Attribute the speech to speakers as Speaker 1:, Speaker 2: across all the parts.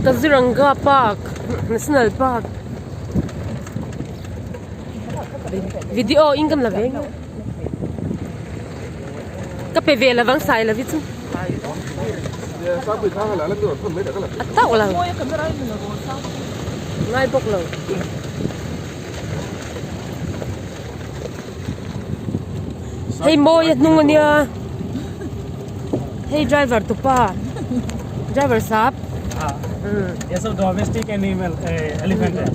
Speaker 1: Kaziranga park national park video in kan la ve nge ka pe ve lovang sai lovi chu a tauh lo ngai bawk lo. Hei mawi a hnung ania hei driver tupa driver sap
Speaker 2: ये सब domestic animal elephant है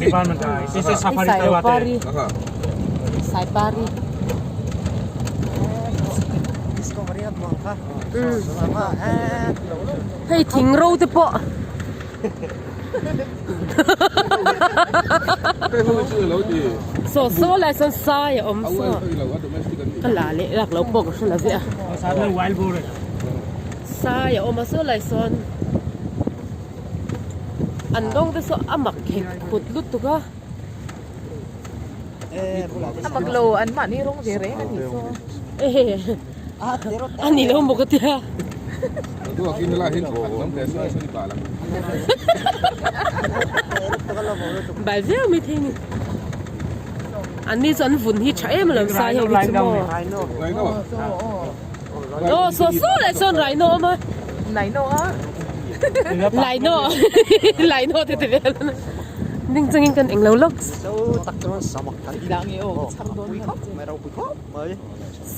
Speaker 2: department है इसी से safari करवाते हैं
Speaker 1: Saipari hei thing ro te pawh Saw saw lai sawn sai a awm saw ka la leh lak lo pawh ka hre lo ve a sai a awm a saw lai sawn an rawng te saw a mak nghet khut lutuk a
Speaker 3: a mak lo an mahni rawng ve reng a nih saw
Speaker 1: a ni lo maw ka tia. Bal viau mai thei a ni. An ni chu an vun hi tha em alawm sai ho hi chu maw. Aw saw saw leh chuan rhino a awm a. Rhino rhino te ti vel a. Ding chungin kan englo lawk.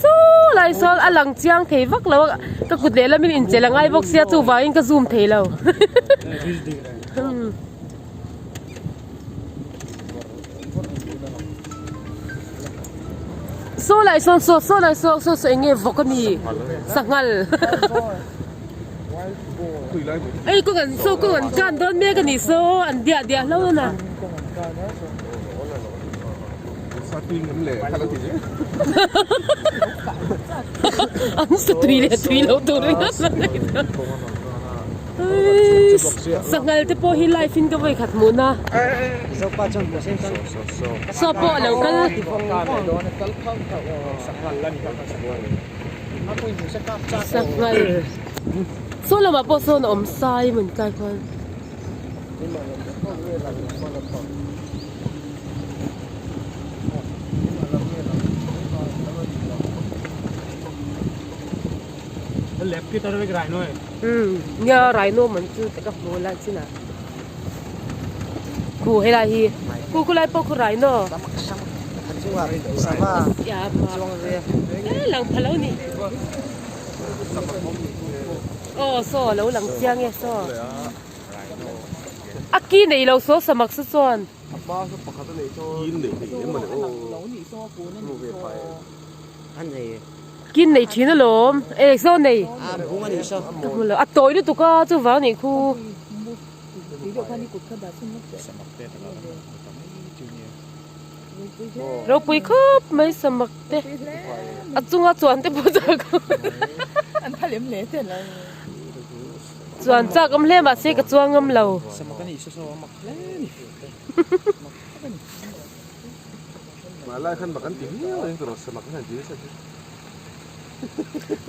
Speaker 1: Saw lai sawn a lang chiang thei vak lo a ka kut lehlam in inchel a ngai bawk sia chuvangin ka zoom thei lo saw lai sawn saw saw lai saw saw saw eng nge vawk a mi sanghal hei kawng an saw kawng an kan dawn mek a nih saw an diah diah hlauh a na. An sa tui leh tui lo tur ringawt a ni Sanghal te pawh hi live in ka vawi khat hmuh na. Saw pawh a lo kal. Sanghal. Saw lamah pawh sawn a awm sai maw ni tlai khuan. Nia rhino man chu ka hmu lai chin ah khu helai hi khu khu lai pawh khu rhino e lang pha lo ni aw saw a lo lang chiang e saw. A ki nei lo saw samak sa chuan. Kin nei thin alawm e saw nei ka hmu lo a tawi lutuk a chuvang anih khu. Ropui khawp mai samak te a chunga chuan te pawh chak Chuan chak awm hle mahse ka chuang ngam lo.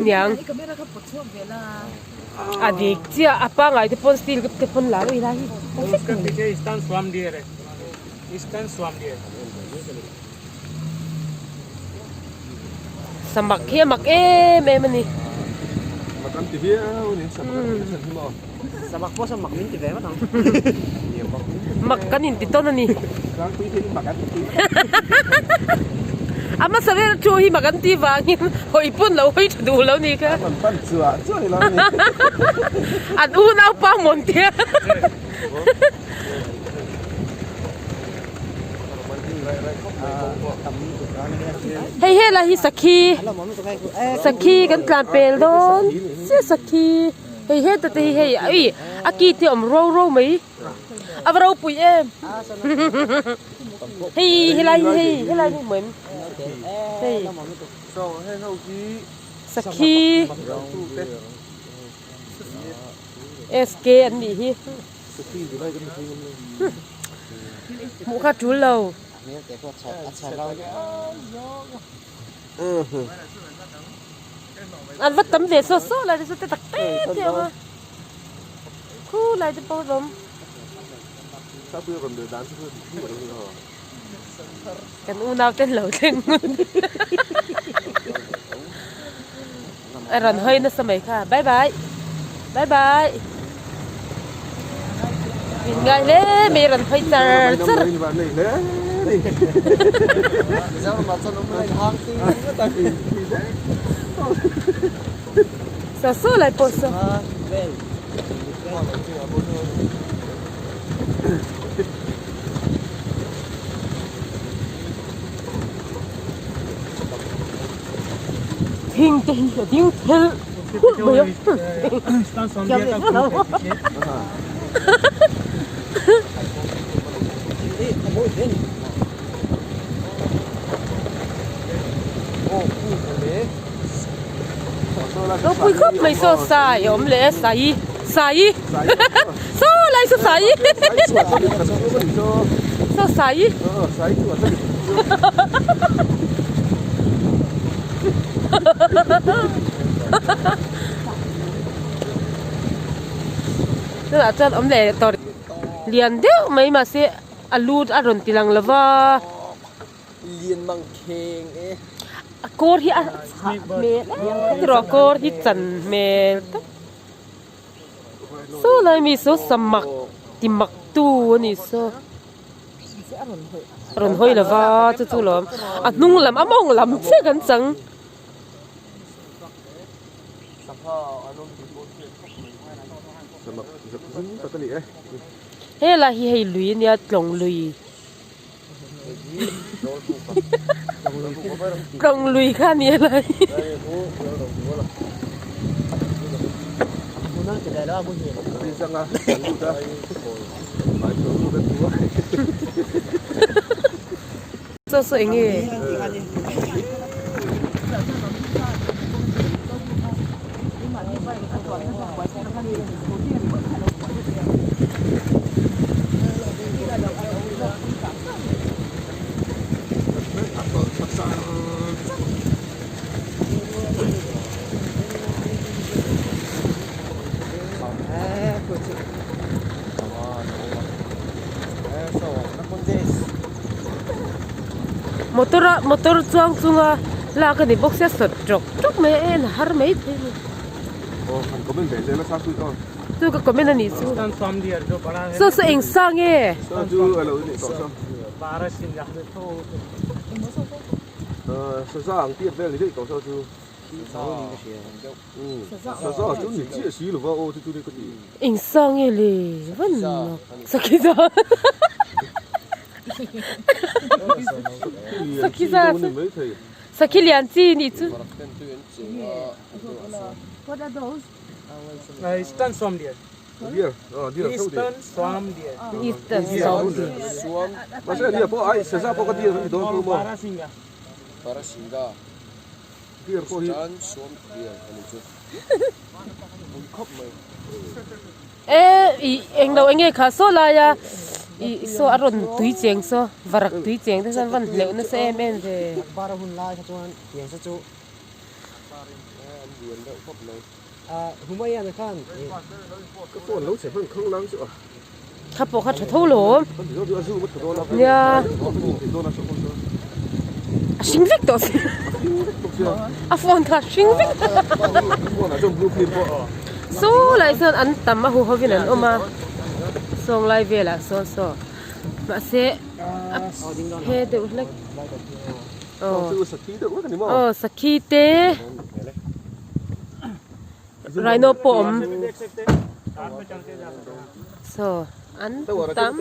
Speaker 1: Niang. A dik chiah a pangai te pawn steel te pawn la ui lai hi. Samak hi a mak em em a ni.
Speaker 4: Mak an ti viau a ni samak an ti hi maw.
Speaker 5: Samak pawh samak min ti ve ngawt ang.
Speaker 1: Mak kan inti tawn a ni.
Speaker 4: Tlangpui te hi mak an ti.
Speaker 1: A hmasa ber thu hi mak an ti vangin hawi pawn lo hawi tha duh lo ni kha.
Speaker 4: An rawn pan chuah chuah ni lo a ni.
Speaker 1: An unaupa mawn tia. Hei helai hi sakhi sakhi kan tlan pel dawn chiah sakhi hei heta te hi hei ui a ki te a awm ro ro mai a va ropui em hei helai hi hei helai hi hmu em hei sakhi SK an nih hi. Hmuh kha tul lo. An va tam ve saw saw lai te chu te tak te te awm a. Khu lai te pawh a awm. Kan unau ten lo thleng ngun. A rawn hawi nasa mai kha. Bye bye. Bye bye. Min ngai hle mai a rawn hawi char char. Saw saw lai pawh saw. Thing te hi a ding thelh khulh mai a. Ropui khawp mai saw sai a awm leh a sai sai saw lai saw sai saw sai tunah chuan awm leh tawh lian deuh mai mahse a lu a rawn ti lang lova.
Speaker 5: Lian mang kheng e.
Speaker 1: A kawr hi a chhah hmel em tiraw a kawr hi chan hmel tak. Saw lai mi saw samak ti mak tu a ni saw. A rawn hawi lova chu chu lawm a hnung lam a mawng lam chiah kan chang. Helai hi hei lui a nia tlawng lui. Tlawng lui kha a ni a lai. Saw saw eng nge? Motor a motor chuang chunga lak a ni bawk sia sawt tawk tawk mai a en a har mai thei a ni. Chu ka comment a nih chu. Saw saw eng sa nge? Eng sa nge le van mak sakhi za sakhi za chu sakhi lian chi nih chu.
Speaker 2: Eastern swamp deer.
Speaker 4: Deer, oh deer
Speaker 2: Eastern swamp deer.
Speaker 1: Eastern swamp deer.
Speaker 4: Mahse deer pawh ai saza pawh ka deer ni dawn chu maw.
Speaker 2: Barasingha.
Speaker 5: Barasingha.
Speaker 4: Deer pawh hi.
Speaker 5: Eastern swamp deer ani chu. Pui khawp mai.
Speaker 1: E i englo enge kha saw laia i saw a rawn tui cheng saw varak tui cheng te chuan van hleuh nasa em em ve.
Speaker 5: Akbar a hun lai kha chuan tiang sa chu
Speaker 1: Kha pawh kha tha tho lo nia a hring vek tawh si a phone kha a hring vek saw lai sawn an tam a hu hovin an awm a sawng lai velah sawn saw mahse a phe deuh hlek. Aw sakhi te rhino pawh awm saw an tam.